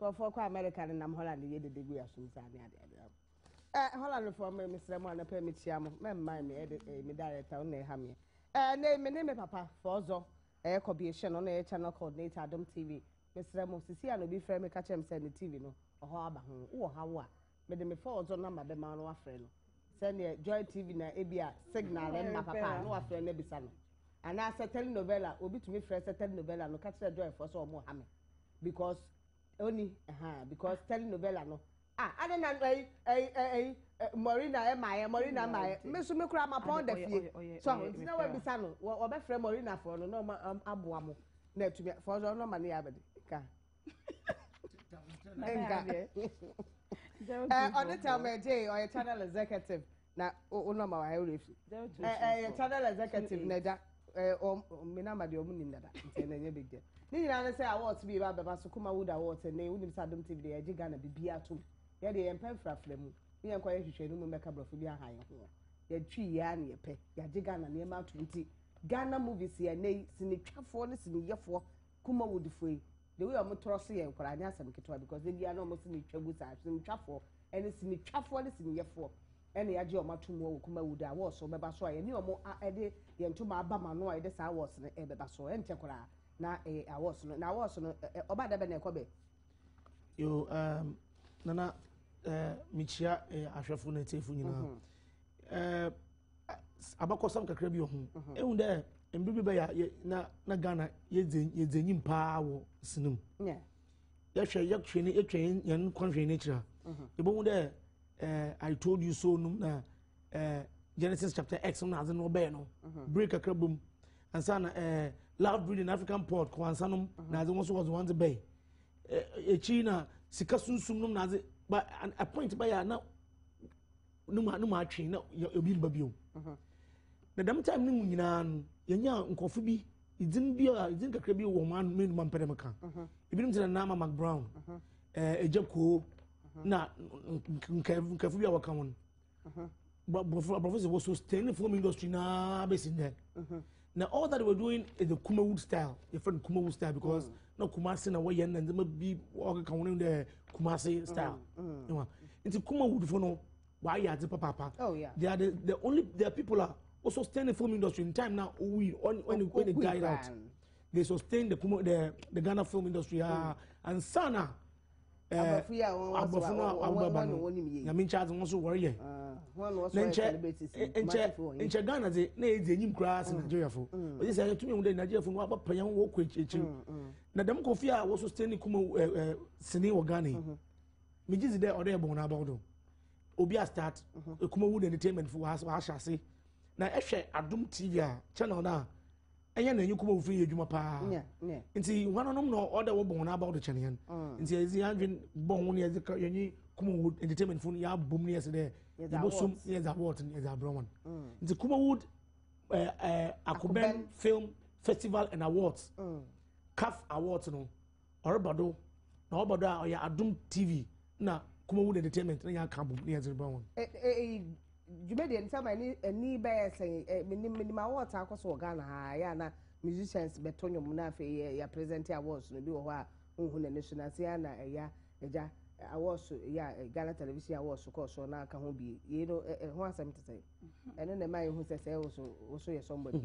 Nkurɔfoɔ kɔ America ne nam Holland yɛ dede gu asom saa ne ade ade. Ɛ Hollandfoɔ me mesrɛ mo anɔpa mekyia mo. Mɛmman me ɛde eh, me director ɔno na ɛha meɛ. Ɛ ne me ne me papa Fɔɔzɔ ɛyɛ Kɔbiehye no ɔno ɛyɛ channel coordinator Adom TV. Mesrɛ mo sisi a na obi frɛ me ka kyerɛ me sɛ ne TV no ɔhɔ aba ho. Wowɔ haw a mede me Fɔɔzɔ number bɛma no wafrɛ no. Sɛdeɛ Joy TV na ebi a signal mma papa a na wafrɛ no abisa no. Anaasɛ telenovela obi tumi frɛ sɛ telenovela no ka kyerɛ Joy foɔ sɛ ɔmo ha me because oni ɛha because telenovela no ah ade na ɛyi ɛyi ɛyi Morina ɛmaayɛ Morina maayɛ me nso me kura ma pɔn da fie so nti na wabisa no wɔbɛfrɛ Morina foɔ no na ɔmo aboa mo na atumi foɔ so ɔno ma ne yɛ abɛde nka nka ɔne tell me gye ɔyɛ channel executive na o nɔma wa ɛwura efi ɛyɛ channel executive na ɛgya ɛɛ ɔm mi namba deɛ ɔmo nim dada nti ɛna ɛnyɛ big deal ne nyinaa ne sɛ awards bi ba bɛba so Kumawood awards ɛnɛ wonim sɛ Adom TV deɛ yɛgye Ghana bibi atom yɛ deɛ yɛn pɛ mfrafra mu ne yɛn kɔ yɛ hwehwɛ no mu mmɛka borɔfo bi aha yɛn ho yɛtwi yɛ a ne yɛpɛ yɛagye Ghana nneɛma atom nti Ghana movies yɛ ɛnɛ yi sinitwafoɔ ne siniyɛfoɔ Kumawoodfoɔ yi the way ɔmo torɔ so yɛ nkwadaa nyɛ asɛm ketewa because ebi ano ɔmo sinitwa gu saa sinitwafoɔ ɛne sinitwafoɔ ne siniyɛfoɔ ɛna yɛagye wɔn ato mu wɔ Kumawood a wɔɔso bɛba so a yɛne wɔn ɛde yɛn ntoma aba ma no a yɛde saa awards no ɛbɛba so ɛnkyɛ koraa na ɛyɛ awards no na awards no ɔba dɛ bɛ na ɛkɔ bɛ. Yo nana mekyia ahwɛfo na atiefo nyinaa. Abakɔsɛm kakra bi wɔ ho. Ehu dɛ mbere bi bɛyɛ na na Ghana yɛdze yɛdze enyim paa wɔ sinima. Yɛhwɛ yɛhwɛ ne yɛtwa yɛn kwanhwɛ n'ekyir a yɛbɛhu dɛ I told you so num na Genesis chapter X na adze no ɔbɛyɛ no break kakra bom ansa na love breeding African port kwansa nom na adze wɔn nso wɔdze wɔn dze bɛyɛ ekyi na sika sunsum nom na adze ba a point bɛyɛ a na no mu no mu atwe na obi mba bio. Na dɛm time no mu nyinaa no yɛnya nkɔfo bi dzin bi a dzin kakra bi wɔ wɔn ano menu ma mpɛ dɛm ka. Ebinom tena Nama McBrown, Agya Koo na nkɛfo bi a wɔka ho no. Aborɔfo sɛ wɔ sustain film industry naa bɛsi nnɛ. Na all that they were doing is the Kumawood style. Yɛfrɛ no Kumawood style because na Kumasi na wɔyɛ na ndzɛmba bi wɔkeka ho no dɛ Kumasi style. Nti Kumawood fo no wɔayɛ adze papaapa. Oh, yeah. They are the only there are people are also sustain the film industry in time now we when it died out. They sustain the Kuma the Ghana film industry and sana aborɔfo yi a wɔn aborɔfo no a wɔba no nyame nkyɛn adze wɔn nso wɔreyɛ. Na nkyɛ nkyɛ nkyɛ Ghana dze na yɛ dze enyim koraa sen Nigeriafo. Ɔyɛ sɛ yɛtumi ehu dɛ Nigeriafo no wɔaba pɛn wɔn kɔ akyiri. Na dɛm kofi a wɔ sustain ne kuma ɛɛ sini wɔ Ghana yi. Megye dzi dɛ ɔdɛ yɛ bɔn n'abaw do. Obi a start Kumawood entertainment fo wɔahyɛ ase. Na ɛhwɛ Adom TV a channel no a ɛnyɛ na enyi Kumawood fo yɛ adwuma paa. Nti hɔnom na ɔdɛ wɔbɔ wɔn abaw do kyɛn yɛn. Nti yɛdze yɛn adwen bɔ ho ne yɛdze ka yɛnye Kumawood entertainment fo no yɛabom ne yɛsɛ dɛ yɛbɔsom ne yɛdze award ne yɛdze abrɛ wɔn. Nti Kumawood Akobɛn Film Festival and Awards, CAF Awards no ɔreba do na ɔba do a ɔyɛ Adom TV na Kumawood entertainment na yɛaka abom ne yɛdze brɛ wɔn. Dwumadie nsɛm a ani ani bɛyɛ sɛn menim menim awards akɔ so wɔ Ghana ha yɛ ana musicians bɛto nnwom na afei yɛ yɛ present awards no bi wɔ hɔ a nhu n'ani so na se ana ɛya ɛgya awards yɛ a Ghana television awards kɔɔ so na aka ho bi yei no ho asɛm te sɛ ɛno na ɛma yɛhu sɛ sɛ wo so wo so yɛ somebody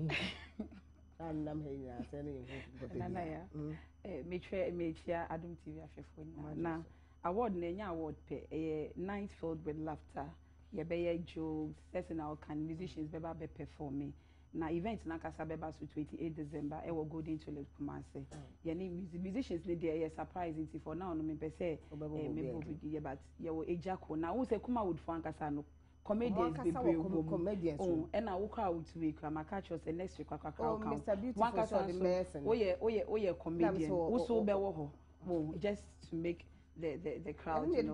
na nam ha nyinaa sɛ ne yɛhu papa bi. Metwɛ mekyia Adom TV ahwɛfoɔ nyinaa na award na ɛnyɛ award pɛ, ɛyɛ night filled with laughter. Yɛbɛyɛ jokes sɛsɛ na ɔkan musicians bɛba bɛ perform na event nankasa bɛba so 28 December ɛwɔ Golden Tulip Kumasi. Yɛne musicians ne deɛ ɛyɛ surprise nti for now no mepɛ sɛ mebɔ bi yɛ but yɛwɔ Agya Ko na wo sɛ Kumawood fo ankasa no comedians bebree wɔ mu ɛna wokɔ a wotumi kura maka kyerɛ sɛ next week kakra woka wankasa nso woyɛ woyɛ woyɛ comedian wo so wobɛwɔ hɔ wo just to make the crowd you know.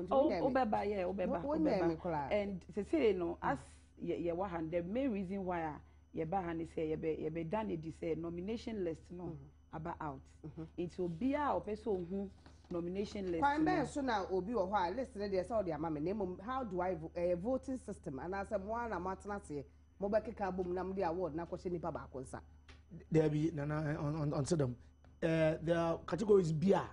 Oh, wobɛba yeah, wobɛba wobɛba and sese no as yɛwɔ ha, the main reason why a yɛba ha ne sɛ yɛbɛ yɛbɛda ne di sɛ nomination list no aba out nti obiara a ɔpɛ sɛ ohun nomination list. Kwan bɛn so na obi wɔ hɔ a list no deɛ sɛ ɔde ama me na mmom how do I ɛyɛ voting system anaasɛ mo ara na mo atena aseɛ mo bɛkeka abom na mo de award na akɔhyɛ nipa baako nsa? Dabi nana, ɔnse dɛm. There are categories bi a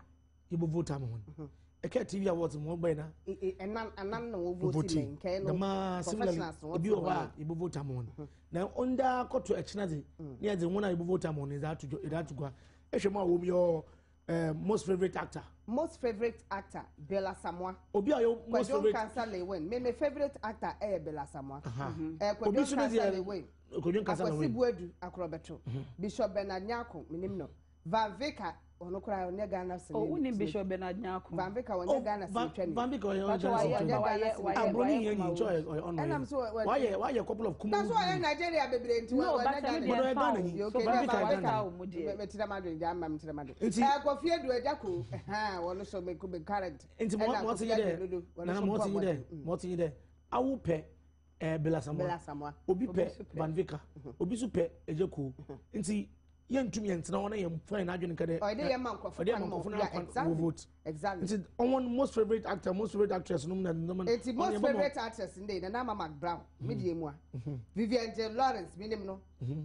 Yɛbɔ vote ama hɔn. Ɛkɛ TV awards mu wɔbɛyɛ na. Ɛnan anan na wɔ vote mɛ nkɛyɛ no. Dɛmaa similarly ebi wɔ hɔ a yɛbɔ vote ama hɔn. Na ɔnda kɔto ɛkyina dze ne yɛdze wɔn a yɛbɔ vote ama hɔn yɛdze ato gua. Ehwɛ mu a wɔm yɛ most favourite actor. Most favourite actor Bill Asamoah. Obi a yɛ most favourite. Kwadwo Nkansah Lilwin. Me me favourite actor ɛyɛ Bill Asamoah. Kwadwo Nkansah Lilwin. Kwadwo Nkansah Lilwin. Akwasi Buadu Akorɔbɛto. Bishop Bernard Nyarko minim no. Van Vicker ɔno koraa ɔnyɛ Ghana sini. Oh, wonim Bishop Bernard Nyarko. Van Vicker ɔnyɛ Ghana sini twɛni. Van Vicker ɔnyɛ Ghana sini twɛni. Aburoni yɛn nyi nkyɛn ɔyɛ ɔno. Ɛnam so wayɛ wayɛ couple of kumawu. Naso ɔyɛ Nigeria bebree nti wɔnyɛ Ghana. No, but ɔyɛ Ghana nyi. Okay, Van Vicker yɛ Ghana. Mɛtira ma dwen gya ma mɛtira ma dwen. Nti Kofi Edu Agya ko wɔn so me me current. Nti mo mo ti yi dɛ nana mo ti yi dɛ mo ti yi dɛ awo pɛ ɛɛ Bella Samoa obi pɛ Van Vicker obi so pɛ Agya Koo nti yɛntumi yɛntena hɔ na yɛmfa yɛn adwene nka dɛ ɔde yɛ ma nkurɔfo kwan ma kwan wɔ vote nti ɔwɔn most favourite actor, most favourite actress nom na nom. Nti most favourite actress ndé Nana Ama McBrown mi di emu a Vivian J Lawrence mi nim no,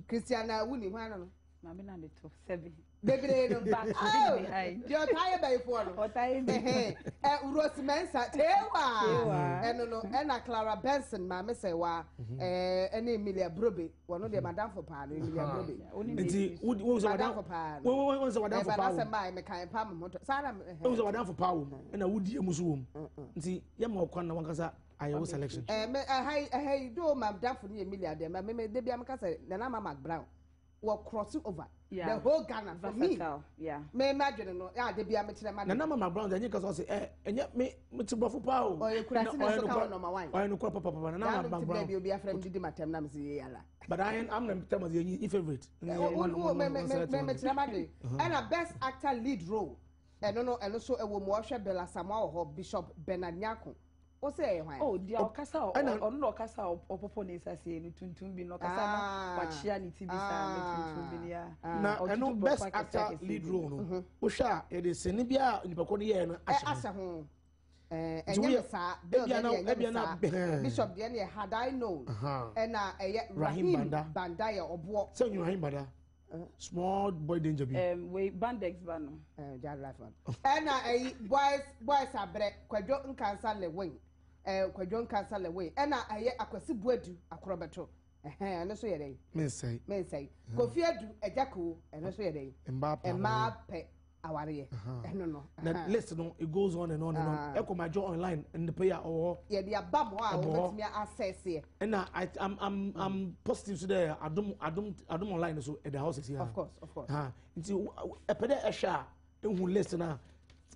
Christiana Wuni hwan no. Maame na ne to seven. Bebree no back behind. Deɛ ɔtaa yɛ bɛyifoɔ no. Ɔtaa yɛ bi. Ɛ Rose Mensa tewa ɛno no ɛna Clara Benson maame sɛ wa ɛɛ ɛne Emilia Brobe wɔn deɛ madamfo paa no Emilia Brobe. Nti wo wo sɛ madamfo paa no wo wo sɛ wadamfo paa wo. Ɛbɛn asɛm baa mɛka mpa mo ho tɔ saa na. Wo sɛ wadamfo paa wo ɛna wo di emu so wɔm nti yɛ ma ɔkwan na wankasa ayɛ wo selection. Ɛɛ mɛ ɛha yi ɛha yi do madamfo ne Emilia deɛ mɛ mɛ debi ameka sɛ Nana Ama McBrown wɔ cross over yeah. The whole Ghana for me. Yeah. Me ma dwene no ya de bia me kyerɛ ma. Nana Mama Brown de kasa ɔsɛ ɛ ɛnyɛ me me ti brɔfo paa o. Ɔyɛ kura si na so ka wɔ number one. Ɔyɛ nokora papa papa Nana Mama Brown. Bi obi afrɛ me didi matam na me si ye yala. But I am I'm the tell me your favorite. Wo wo me me me me kyerɛ ma dwene. Ɛna best actor lead role. Ɛno no ɛno so ɛwɔ mu ɔhwɛ Bella Samoa wɔ hɔ, Bishop Bernard Nyarko. Wo sɛ ɛyɛ hwan? Oh, deɛ ɔkasa ɔno na ɔkasa ɔpɔpɔ ne nsa sie no tuntum bi no ɔkasa na wakyea ne ti bi saa ne tuntum bi ne ya. Na ɛno best actor lead role no wohwɛ a yɛde sini bi a nipa ko no yɛɛ no ahyɛ ho. Ɛnyɛ me saa Bill deɛ no ɛnyɛ me saa Bishop deɛ no yɛ Had I Known ɛna ɛyɛ Rahim Banda yɛ ɔboɔ. Sɛ ɔnyɛ Rahim Banda small boy danger bi. Wei Bandex ba no. Ɛɛ life one. Ɛna ɛyi boys boys abrɛ Kwadwo Nkansa Lewin ɛɛ Kwadwo Nkansa Lewin ɛna ɛyɛ Akwasi Buadu Akorɔbɛto ɛhɛn ɛno nso yɛ dɛ. Mensɛe. Mensɛe. Kofi Adu Agyakowo ɛno nso yɛ dɛ. Mmaa pɛ mmaa pɛ awareɛ ɛno no. Na list no it goes on and on and on. Ɛkɔ my joy online nnipa yi a ɔwɔ hɔ. Yɛde aba mu a wɔbɛtumi asɛseɛ. Ɛna I I'm I'm I'm positive so dɛ adum adum adum online so ɛda hɔ sisi ha. Of course, of course. Ha nti ɛpɛ dɛ ɛhwɛ a ehu list na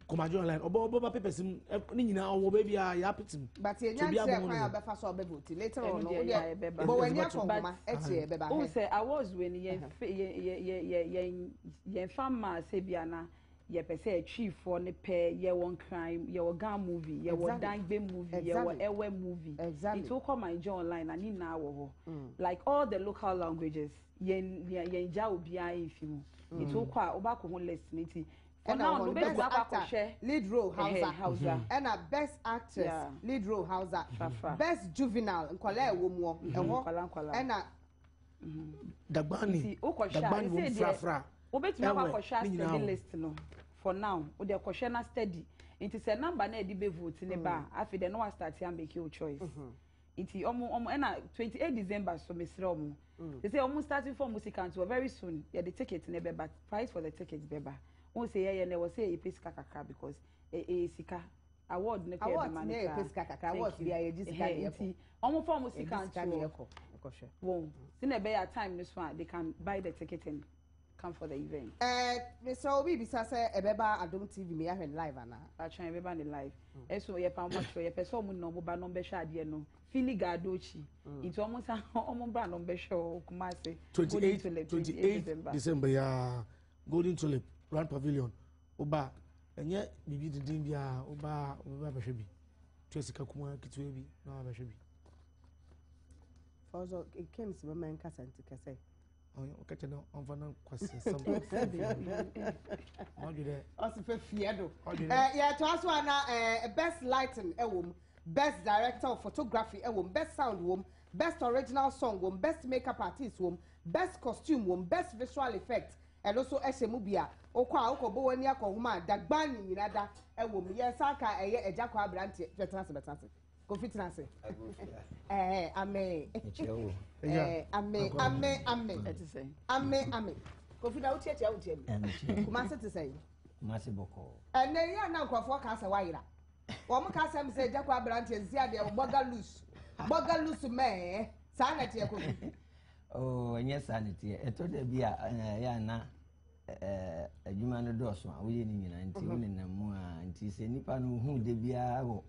kɔmajɔ online ɔbɔ ɔbɛba papers mu ne nyinaa ɔwɔ baabi a yɛ apete mu. But yɛn nya nkyerɛ kwan a ɔbɛfa so ɔbɛ vote later on no deɛ bɔ wɔn ani akɔ nhoma ɛkyɛ ɛbɛba. O sɛ awards wei ni yɛn yɛn yɛn yɛn yɛn fa mmaa sɛ bi ana yɛpɛ sɛ ɛtwiifoɔ ne pɛ. Yɛwɔ Nkran, yɛwɔ Ga movie, yɛwɔ Dangbe movie, yɛwɔ Ewe movie. Nti wokɔ My Joy Online na ne nyinaa wɔ hɔ, like all the local languages. Yɛn yɛn gya obiara mfi mu nti wokɔ a wobɛakɔ ho list no nti for now no best wobɛtumi akɔ actor akɔhwɛ lead role Hausa. Hausa. Ɛna best actress lead role Hausa. Frafra. Best juvenile nkɔla ɛwɔ mu hɔ ɛhɔ Nkwala nkwala. Ɛna Dagbani Nti wokɔhwɛ a Dagbani ɛsɛ wɔm deɛ frafra. Wobɛtumi akɔ Ɛwɛ, akɔhwɛ ne nyinaa astudy wɔ. list no for now wode kɔhwɛ na study nti sɛ number na ɛde bɛ vote ne ba a afei deɛ na wa start a make your choice. Nti ɔmo ɛna 28 December so mesrɛ ɔmo te sɛ ɔmo starting for ɔmo sika nti very soon yɛde ticket ne bɛba, price for the ticket bɛba. Wɔn sɛ yɛyɛ no ɛwɔ sɛ yɛpɛ sika kakra because ɛyɛ sika award ne kɔ yɛ Award bɛma ne ne yɛ pɛ sika kakra, award Thank you. bi a yɛgye sika Ɛhɛ, ne yɛkɔ. nti ɔmo fa ɔmo sika Yɛgye sika ne ntoɔ yɛkɔ ɛkɔhwɛ. Wɔn si na ɛbɛyɛ a time no so a they can buy the ticket and come for the event. Mesrɛ obi bisa sɛ ɛbɛba Adom TV mi ahwɛ no live anaa? Atwɛn ɛbɛba ne live ɛso yɛ pa ɔmo atwerɛ yɛpɛ sɛ ɔmo na ɔmo ba na ɔmo bɛhwɛ adeɛ no fili gaadokyi nti ɔmo nsa ɔmo bra na ɔmo bɛhwɛ wɔ Kumasi. 28 Golden Tulip. 28 December. December yaa Golden Tulip Grand Pavilion woba ɛnyɛ biribi denden biara woba wobɛba abɛhwɛ bi tua sika kuma ketewa bi na wabɛhwɛ bi. Fɔzɔ Kems bɛma nkasa nti kɛsɛ. Ɔka kyerɛ no ɔmfa no kwasi nsɛm ɔdwe dɛ. Ɔsi fɛ fie do. Ɔdwe dɛ. Yɛtoa so ana best lighting ɛwɔ mu, best director of photography ɛwɔ mu, best sound wɔ mu, best original song wɔ mu, best makeup artist wɔ mu, best costume wɔ mu, best visual effect ɛno nso ɛhyɛ mu bia. Wokɔ a wokɔbɔ w'ani akɔhoma a dagban ne nyina da ɛwɔ mu. Yɛn nsa aka ɛyɛ agya kɔ aberanteɛ bɛtena ase bɛtena ase. Kofi tena ase. Ɛɛ ame. Ɛɛ ame ame ame. Ame ame. Kofi na wotiatia wotia bi. Kumase te sɛn? Kumase bɔkɔɔ. Ɛnɛ yi a na nkurɔfoɔ ka sɛ wayera. Wɔn ka sɛm sɛ agya kɔ aberanteɛ sisi adeɛ bɔga loose. Bɔga loose mɛɛ. Saa na ɛteɛ Kofi. Oh, ɛnyɛ saa na ɛteɛ. Ɛtɔ da bi a ɛyɛ ana adwuma no dɔɔso a woyɛ ne nyinaa nti wo nenam mu a nti sɛ nipa no hu da biara wɔ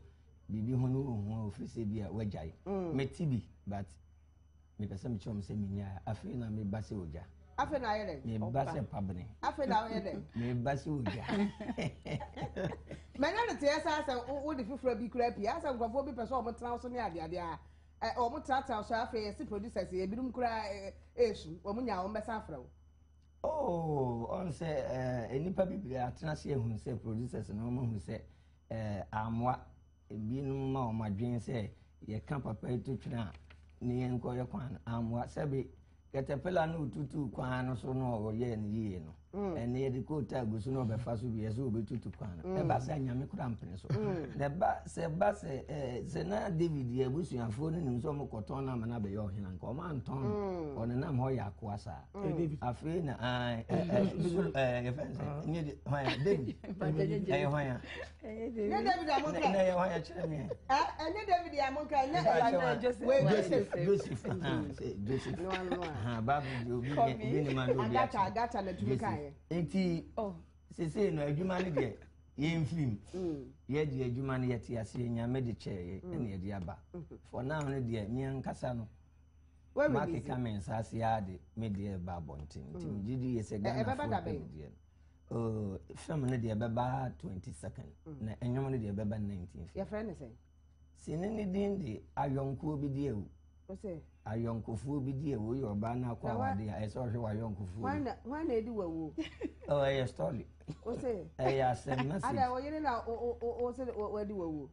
biribi ho no ɔhu a ofiri sɛ bi a wagyae. Mete bi but mepɛ sɛ mekyerɛ wɔn sɛ menyaa afei na meba sɛ ogya. Afei na ayɛ dɛ. Meba sɛ pabene. Afei na ayɛ dɛ. Meba sɛ ogya. Manya no teɛ saa sɛ wode foforɔ bi kura pii asɛ nkurɔfoɔ bi pɛ sɛ wɔn tena wo so ne adeade a wɔn tenatena so afei yɛsi producers ebinom koraa esu wɔn nya wɔn bɛsa afrɛ wo. Oh, ɔn sɛ nnipa bebree atena ase ehu sɛ producers no wɔn ahu sɛ amoa ebinom ma wɔn adwene sɛ yɛka papa yi to twene a ne yɛn nkɔ yɛ kwan no amoa sɛbi katapila no otutu kwan no so no ɔyɛ no yie no ɛne yɛde kootu agu so na ɔbɛfa so bi yɛ sɛ ɔbɛtutu kwan no ɛba sɛ nyame kora mpene so na ɛba sɛ ɛba sɛ ɛɛ sɛ na David yɛ abusuafoɔ no nim sɛ ɔmo kɔtɔn no ama no abɛyɛ ɔhene anka ɔmo antɔn no ɔnenam hɔ yɛ akoa saa afei na ɛɛ ɛɛ yɛfɛ sɛ ɛnyɛ de hwan a David ɛyɛ hwan a ɛnyɛ David a mo nka ɛyɛ hwan a kyerɛ mi ɛnyɛ David a mo nka ɛnyɛ ɛyɛ Joseph Joseph Joseph baabu de obi ne obi ne ma no obi akyɛ Agata na tumi kan yɛ nti sese no adwuma no deɛ yɛn firim yɛ deɛ adwuma no yɛte aseɛ nyame de kyɛɛ yɛ ɛna yɛde aba for now no deɛ mi ankasa no makeka me nsa ase ara de me deɛ ba abɔnten nti megye di yɛ sɛ Ghanafoɔ pɛ me deɛ no film no deɛ ɛbɛba 22nd na ɛnwom no deɛ ɛbɛba 19th. Yɛfrɛ ne sɛn? Sini ne din de ayɔnkoɔ bi di awu. Ayɔnkofoɔ bi di awu woyɛ ɔbaa na akɔ awade a ɛsɛ ɔhwɛ w'ayɔnkofoɔ bi. Hwan na edi w'awuo? Oh, ɛyɛ story. Ɛyɛ asɛm message. Ada oyere na o o sɛ wadi w'awuo.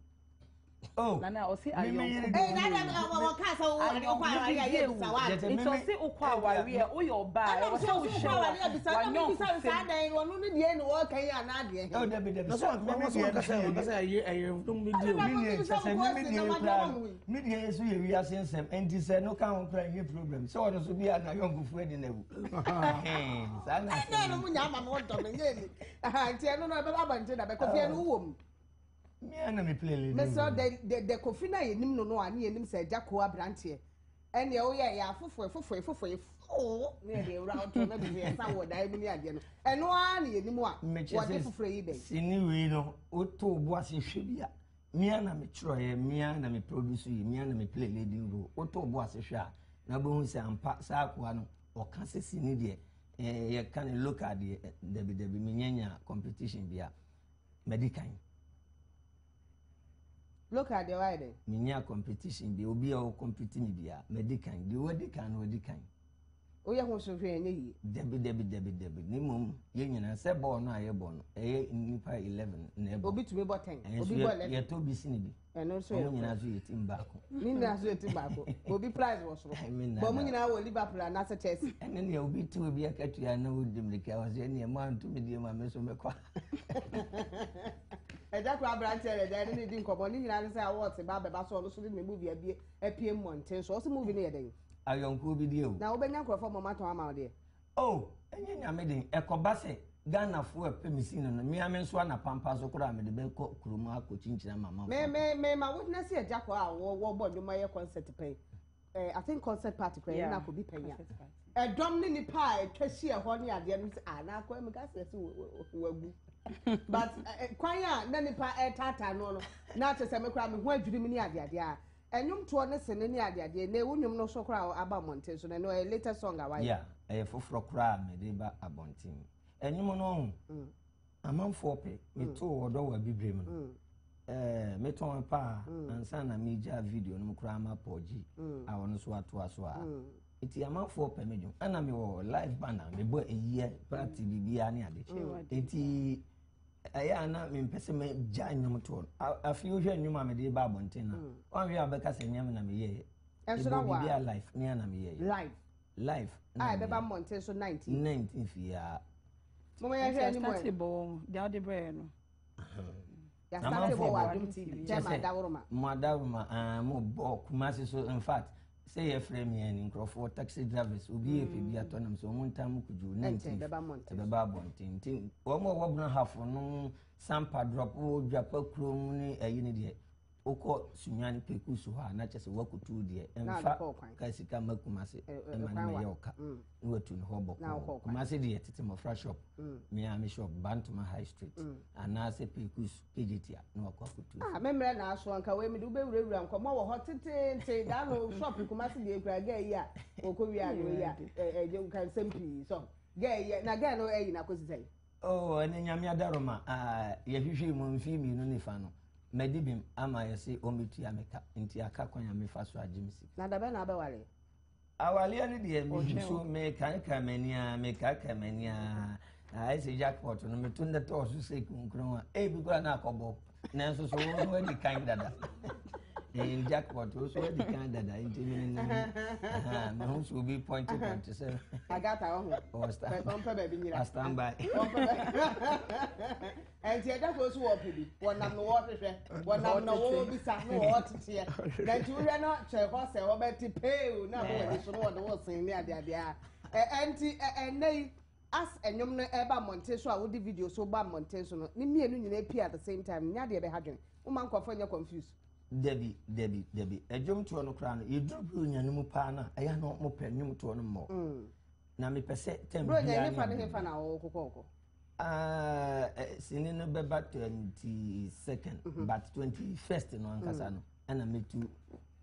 Oh, Nana ɔsi ayɔnko. Ee nana ɔka sɛ wo ware wokɔ aware a yɛ bisa wa. Nti ɔsi wokɔ aware a woyɛ ɔbaa ɛwɔ sɛ wohyɛ wa wanyɔnko sɛm. Ɔno ne deɛ na ɔka yi anaa deɛ. Oh dabi dabi. Na so akoma so kasa yɛ kasa yɛ ɛyɛ dum bi di o. Mi deɛ sɛ sɛ mi deɛ kura mi deɛ nso yɛ wiase nsɛm nti sɛ no ka ho kura nye problem sɛ ɔno so bi a na yɔnkofoɔ adi na ewu. Saa na asɛm. Ɛnna ɛno mu nya ama mi wɔntɔ mi nye ni. Nti ɛno no ɛbɛba abɔnten na bɛkɔ fie no wowɔ mu. Me a na me play leading role. Mesrɛ the the the Kofi na yɛnim no no a ne yɛnim sɛ agya koo aberanteɛ ɛneɛ woyɛ yɛ afofoe fofoe fofoe foo ne yɛde awura woto na de yɛsa wɔ dan mu ne adeɛ no ɛno ara ne yɛnim a wɔde foforɔ yi bɛn. Sini wei no woto wo bo ase hwɛ bi a me a na metwerɛeɛ me a na me produce yi me a na me play leading role woto wo bo ase hwɛ a na wobɛhu sɛ ampa saa akoa no ɔka sɛ sini deɛ yɛka ne local deɛ dabi dabi menyanya competition bi a madi kan. Local deɛ wayɛ dɛ. Menya competition bi obi a ɔcompete mi bia madi kan deɛ wadi kan no wadi kan. Woyɛ ho so hwɛ ɛnyɛ yie. Dabi dabi dabi dabi ne mmom yɛn nyinaa sɛ bɔɔl no a yɛbɔ no ɛyɛ nnipa 11 na ɛbɔ. Obi tumi bɔ 10 obi bɔ 11. Yɛtɔ bi sini bi. Ɛno nso yɛ Wɔn nyinaa nso yɛ team baako. Ne nyinaa nso yɛ team baako. Obi prize wɔ soro. Bɔn mu nyinaa wɔ Liverpool anaasɛ Chelsea. Ɛne nea obi te obi akatua na odi mmirika wɔ sɛ ɛneɛ mo anto me deɛ mu a me nso mɛkɔ. Ɛgya koro aberanteɛ na ɛgya ɛne ne di nkɔmmɔ ne nyinaa ne sɛ awards ba abɛba so ɔno so de ne movie abie apue mmɔnten so ɔsɛ movie no yɛ dɛn? Ayɔnkoɔ bi di awu. Na wobɛnya nkurɔfoɔ ma ɔmatɔn ama wo deɛ? Oh, ɛnyɛ nyame den. Ɛkɔba sɛ Ghanafoɔ ɛpɛ me scene no, me ara me nso anapampa so koraa mede bɛkɔ kurom akɔ kyinkyini ama amanfoɔ. Me me me ma witness agya kɔ a wɔ wɔbɔ nnwom ayɛ concert pɛn. Eh, I think concert party koraa yeah. na akɔ bi pɛn a. Ɛdɔm ne nipa a atwa hyia hɔ ne adeɛ no sɛ ah na akɔ ɛmu ka sɛ sɛ wagu. But eh, kwan a na nipa ɛtaataa no no na kyerɛ sɛ me koraa me ho adwiri me ne adeadeɛ a. Ɛnwomtoɔ ne sene ne adeadeɛ na wo nnwom no so koraa aba mmɔnten so no ɛno ɛyɛ latest song a wayɛ. Yeah, ɛyɛ foforɔ koraa a mede ba abɔnten. Ɛnwom no ɔho, mm. amanfoɔ pɛ, metoo mm. ɔdɔ wɔ abibire mu no. Mm. Eh, metɔn paa ansa na megya video no mu koraa ma Paul G a ɔno nso atoa so a. Nti amanfoɔ pɛ me dwom. Ɛna mewɔ live band a mebɔ ɛyie party biribiara ne ade. Nti ɛyɛ a na mempɛ sɛ mɛgya nnwom toɔ no afei wohwɛ nnwom a mede ba abɔnten no mm. woanhwɛ a wobɛka sɛ nyɛ me na meyɛɛ ɛbɔ biribi a life me a na meyɛɛ live live a ɛbɛba mmɔnten so 19 19 fie a. Moma yɛhwɛ anim ɛ. Bɔ wɔn deɛ ɔde brɛɛ no. Yasate bɔ wɔ Adom TV. Kyɛ ma adaworoma. Mo adaworoma ah mo bɔ Kumasi so in fact sɛ yɛfrɛ mi ɛni nkurɔfoɔ taxi drivers obi yɛ pɛ bi atɔ nam sɛ wɔn ntam mu kojú 19 ɛbɛba abɔnten nti wɔn a wɔwɔ Brong no Sampa drop wɔ Dwapa kurom ne ɛyi ne deɛ wokɔ Sunyani Peku so hɔ a na kyɛ sɛ woakotu deɛ ɛmfa ka sika ma Kumase ɛma no mɛyɛ ɔka mm. na watu no hɔ bɔkɔɔ Kumase deɛ tete mmɔfra shop mm. Miami shop Bantoma High Street mm. anaasɛ Peku Kejetia na wakɔ akotu. Ah, mɛmmerɛ na aso anka wei mede wobɛwurawura nkɔmmɔ wɔ hɔ teteete daa no shop Kumase deɛ kura gɛɛ yi a wɔkɔ wie a no yi a ɛgye nka nsɛm pii so gɛɛ yi na gɛɛ no ɛyi na akɔsi sɛn. Oh, ɛnɛ Nyame adaroma ah, yɛhwehwɛɛ mu mfeɛ mmienu ne fa no, madi bem ama yɛse ɔmmɛtua me ka, nti aka kwan a mefa so agye me sika. Na dabɛn na abɛware? Awareɛ no deɛ mehu so, mekaekae m'ani a, mekaekae m'ani a, ayɛ sɛ jackpot no, meto nnɛ tɔɔ so sɛ kunkun a, ebi koraa na akɔbɔ, nanso so wo nso adi kan dada. Eh, jackpot wo so adi kan dada, nti mene nam, mehu so obi pɔnkye pɔnkye sɛ. Agata ɔho. Ɔmpɛ baabi nyina. I stand by. Ɛnti ɛda koro so wɔpɛ bi, wɔnam no wɔhwehwɛ, wɔnam no wɔbisa no wɔteteɛ. Na nti wohwɛ no kyerɛ hɔ sɛ wɔbɛte pee na abɔ w'ani so no wɔde wo sen ne adeadeɛ a. Ɛnti ɛnɛ yi as ɛnwom no ɛba mmɔnten so a wode video so ba mmɔnten so no ne mmienu nyinaa pie at the same time nyɛ adeɛ bɛha dwene. Woma nkurɔfoɔ nyɛ confuse. Dabi, dabi, dabi. Ɛdwomtoɔ no koraa no, yɛduru Buronya no mu paa no a, ɛyɛ na wɔpɛ nnwomtoɔ no mmɔ. Mm. Na mepɛ sɛ tɛm biara ne hefa ne hefa na wɔkokɔ Ah, eh, sini no bɛba 22nd, mm -hmm. but 21st no ankasa mm. no, ɛna metu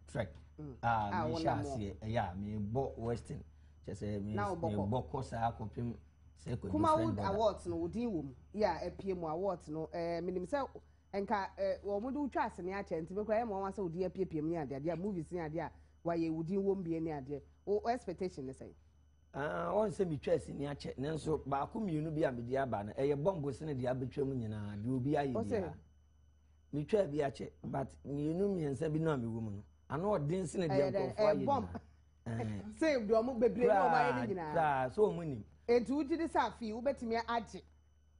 trek. Mm. Ah, ah mehyɛ aseɛ, ɛyɛ a mebɔ western. Kyɛ sɛ mebɔ kɔ saa kɔpem sɛ kɔ different Kumawood Awards no, wo din wɔ mu. Yɛ a apue mu awards no, eh, menim sɛ Nka eh, wɔn de wo twa asene akyɛ nti mekura yɛ ma wɔn asɛ wo din apiapia mu ne adeɛ adeɛ a movies ne adeɛ a wayɛ wo din wɔm bie ne adeɛ wo expectation ne sɛn. Ah, wɔn sɛ metwa asini akyɛ nanso baako mmienu bi a mede aba no ɛyɛ bɔmbo sene deɛ abɛtwa mu nyinaa deɛ obi ayɛ biara metwa bi akyɛ but mmienu mmiɛnsa bi no a mewɔ mu no ano ɔden sene deɛ nkurɔfoɔ ayɛ nyinaa. Sɛ deɛ ɔmo bebree na ɔmo ayɛ no nyinaa. Koraa sɛ ɔmo nim. Enti wogye di sɛ afei wobɛtumi agye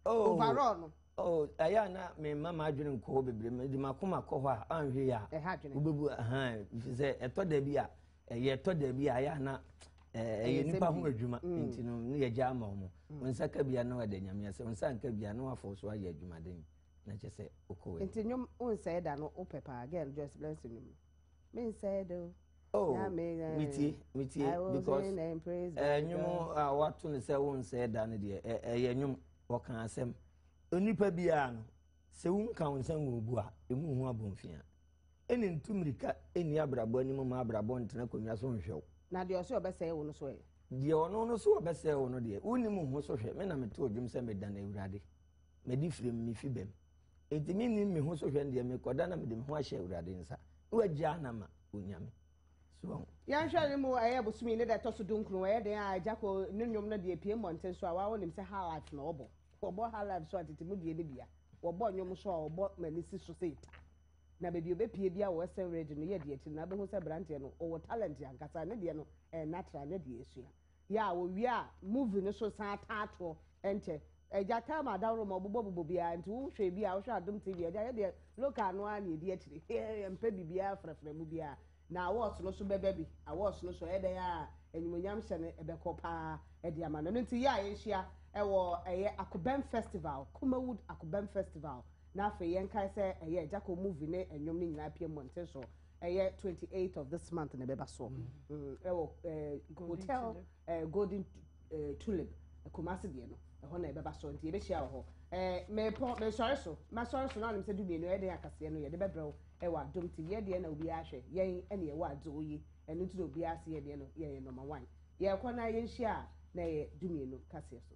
Oh, overall no. Oh, ɛyɛ a na memma m'adwene nkɔ hɔ bebree mede m'akoma kɔ hɔ a anhwɛ yi a wobɛbu ahan ɛfiri sɛ ɛtɔ da bi a ɛyɛ ɛtɔ da bi a ɛyɛ a na ɛyɛ nipa ho adwuma mm. nti no ne yɛgya ama wɔn mm. wo nsa ka bia na wada nyame ase wo nsa nka bia na wafɔ so ayɛ adwumaden na kyɛ sɛ wokɔ w'anim nti nnwom wonsɛe da no wopɛ paa girl Joyce Blessing nnwom no mensɛe da o Oh, metie metie because ɛnwom a wato no sɛ wonsɛe da no deɛ ɛyɛ nwom wɔka asɛm onipa biara no sɛ wonka wo nsa ngu obu a ɛmu ho abɔmfia ɛne ntu mmirika ɛnni abrabɔ anim ma abrabɔ ntena akonnwa so nhwɛ wo na deɛ ɔsɛ ɔbɛsɛe wo no so ɛ deɛ ɔno no so ɔbɛsɛe wo no deɛ wonim ho so hwɛ me na meto odwom sɛ meda no awurade madi firim mefi bam Enti mennim me ho so hwɛ deɛ mekɔda na mede me ho ahyɛ Awurade nsa na wagyaa no ama Onyame. So wahu? Yɛnhwɛ ne mu ɛyɛ bosome ne da ɛtɔ so dunkron ɛyɛ den a Agya Ko ne nnwom no deɛ pie mmɔnten so a waa wonim sɛ high life na ɔbɔ wɔbɔ high life so a tete mu deɛ ne bia wɔbɔ nnwom so a ɔbɔ m'ani si so sɛ ta na baabi ɔbɛpie bia wɔ Western Radio no yɛ deɛ akyiri na wobɛhu sɛ aberanteɛ no ɔwɔ talent ankasa ne deɛ no ɛyɛ natural nyɛ deɛ ɛsua Yɛ a wɔwie a movie no so san taa toɔ ɛnkyɛ. Agya Thelma adaworo ma ɔbobɔ bobɔ biara nti wo hwɛ bi a wohwɛ Adom TV agya yɛ deɛ local no ara na yɛdi akyire yɛmpɛ biribiara frɛfrɛ mu biara na awards no so bɛba bi awards no so ɛyɛ dɛn a animuonyam hyɛ no ɛbɛkɔ paa ɛde ama no ɛno nti yɛ a yɛnhyia ɛwɔ ɛyɛ Akobɛm Festival Kumawood Akobɛm Festival na afei yɛnkae sɛ ɛyɛ Agya Koo movie ne ɛnwom no nyinaa pie mmɔnten so ɛyɛ 28 of this month na ɛbɛba soɔ mm. mm, ɛwɔ eh, hotel eh, golden eh, tulip Kumasi deɛ no ɛhɔ na ɛbɛba soɔ nti yɛbɛhyia wɔ hɔ mepɔ mesɔre so masɔre so na ɔnim sɛ dumienu ɛyɛ den akaseɛ no yɛde bɛbrɛ wo ɛwɔ adom ti yɛ deɛ na obiara hwɛ yɛn ɛne ɛwɔ adzo yi ɛno nti na obiara se yɛ deɛ no yɛyɛ number one yɛkɔ na yɛnhyia a na ɛyɛ dumienu kaseɛ so.